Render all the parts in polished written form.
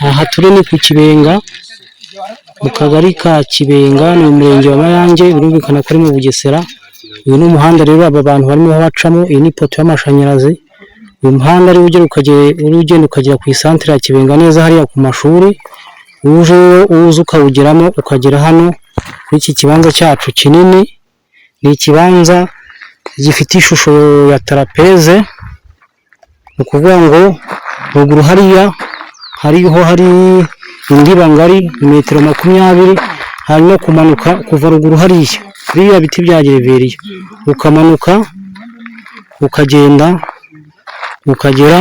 Aha turi ni ku Kibenga, mu kagari ka Kibenga, ni mu murenge wa Mayange, birumvikana ko ari mu Bugesera. Uyu ni umuhanda rero aba bantu barimo bacamo, iyi ni ipoto y'amashanyarazi. Uyu muhanda ariwo ugenda ukagera ku isantere ya Kibenga neza hariya ku mashuri. Uje uza ukawugeramo ukagera hano kuri iki kibanza cyacu kinini. Ni ikibanza gifite ishusho ya trapèze, ni ukuvuga ngo ruguru hariya hariho hari indiba ngari metero 20, hanyuma kumanuka kuva ruguru hariya biriya biti bya gereveriya, ukamanuka ukagenda ukagera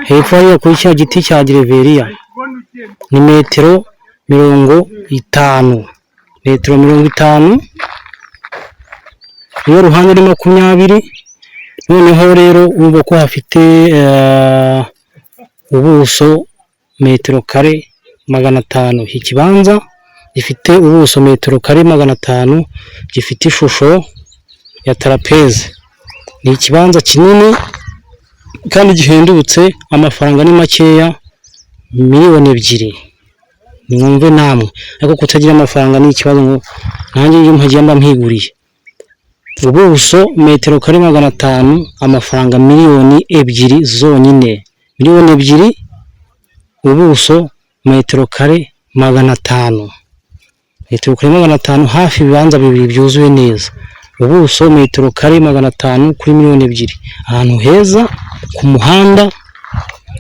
hepfo hariya kuri cya giti cya gereveriya, ni metero 50, metero 50, iyo ruhande ni 20. Noneho rero urumva ko hafite ubuso metero kare 500. Iki kibanza gifite ubuso metero kare 500, gifite ishusho ya trapèze. Ni ikibanza kinini kandi gihendutse, amafaranga ni makeya, miliyoni 2. Nimwumve namwe, ariko kutagira amafaranga ni ikibazo, ngo nanjye iyo mpagiye mba mpiguriye. Ubuso metero kare 500, amafaranga miliyoni 2 zonyine, miliyoni 2, ubuso metero kare 500, metero kare 500, hafi ibibanza bibiri byuzuye neza. Ubuso metero kare 500 kuri miliyoni 2, ahantu heza ku muhanda,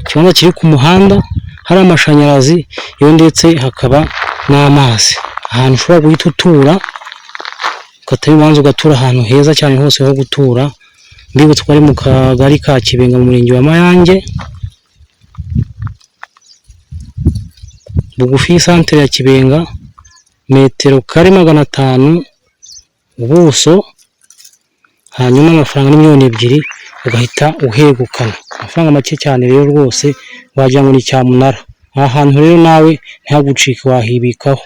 ikibanza kiri ku muhanda, hari amashanyarazi, yewe ndetse hakaba n'amazi, ahantu ushobora guhita utura, ugafata ibibanza ugatura ahantu heza cyane hose ho gutura. Mbibutsa ko ari mu kagari ka Kibenga, mu murenge wa Mayange, bugufi y'isantere ya Kibenga, metero kare 500 ubuso, hanyuma amafaranga ni miliyoni 2 ugahita uhegukana. Amafaranga make cyane rero rwose, wagira ngo ni cyamunara. Aha hantu rero nawe ntihagucike, wahibikaho.